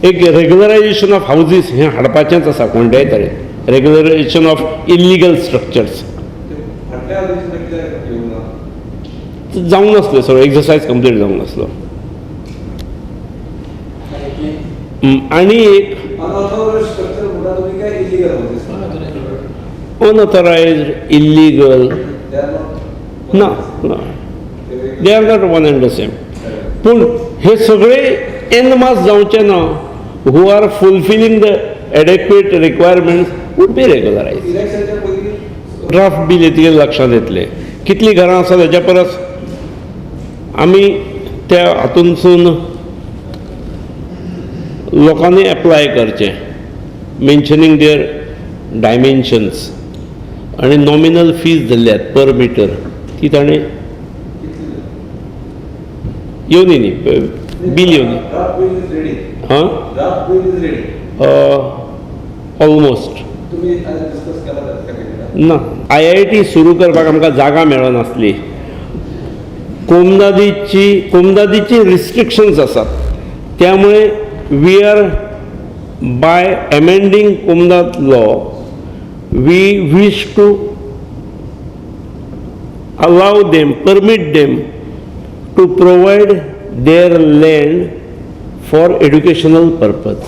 एक रेगुलरायझेशन of houses हें हाडपाचेंच आसा कोणत्याय तरेन, रेगुलरायझेशन ऑफ इल्लिगल स्ट्रक्चर्स. फाटल्या अधिवेशनात कित्याक येवंक ना? जावंक नासलें, सगळें एक्सरसायज कंप्लीट जावंक नासलो. आनी एक अनऑथोराइज स्ट्रक्चर म्हणटा तुमी काय इलिगल हावजीस? Unauthorised, illegal they are not. ना ना, they are not one and the same. पूण हे सगळे एनमास जावचे ना, who are fulfilling the adequate requirements would be regularise. इलेक्शनच्या पयलीं. ड्राफ्ट बील येतकीर लक्षांत येतलें कितलीं घरां आसा. तेज्या परस आमी त्या हातूंतसून लोकांनी एप्लाय करचें, मेन्शनींग there dimensions आनी नॉमिनल फीज धरल्यात पर मिटर, ती ताणें येवनी न्ही, bill येवनी. Draft bill is ready? हां. Draft bill is ready? Almost. तुम्ही आज डिस्कस केला कॅबिनेटात? ना, आयआयटी सुरू करपाक आमकां जागा मेळनासली. कोमदादीची रिस्ट्रिक्शन्स आसात, त्यामुळे we are, by amending Comunidade law, we wish to allow them, permit them to provide their land for educational purpose.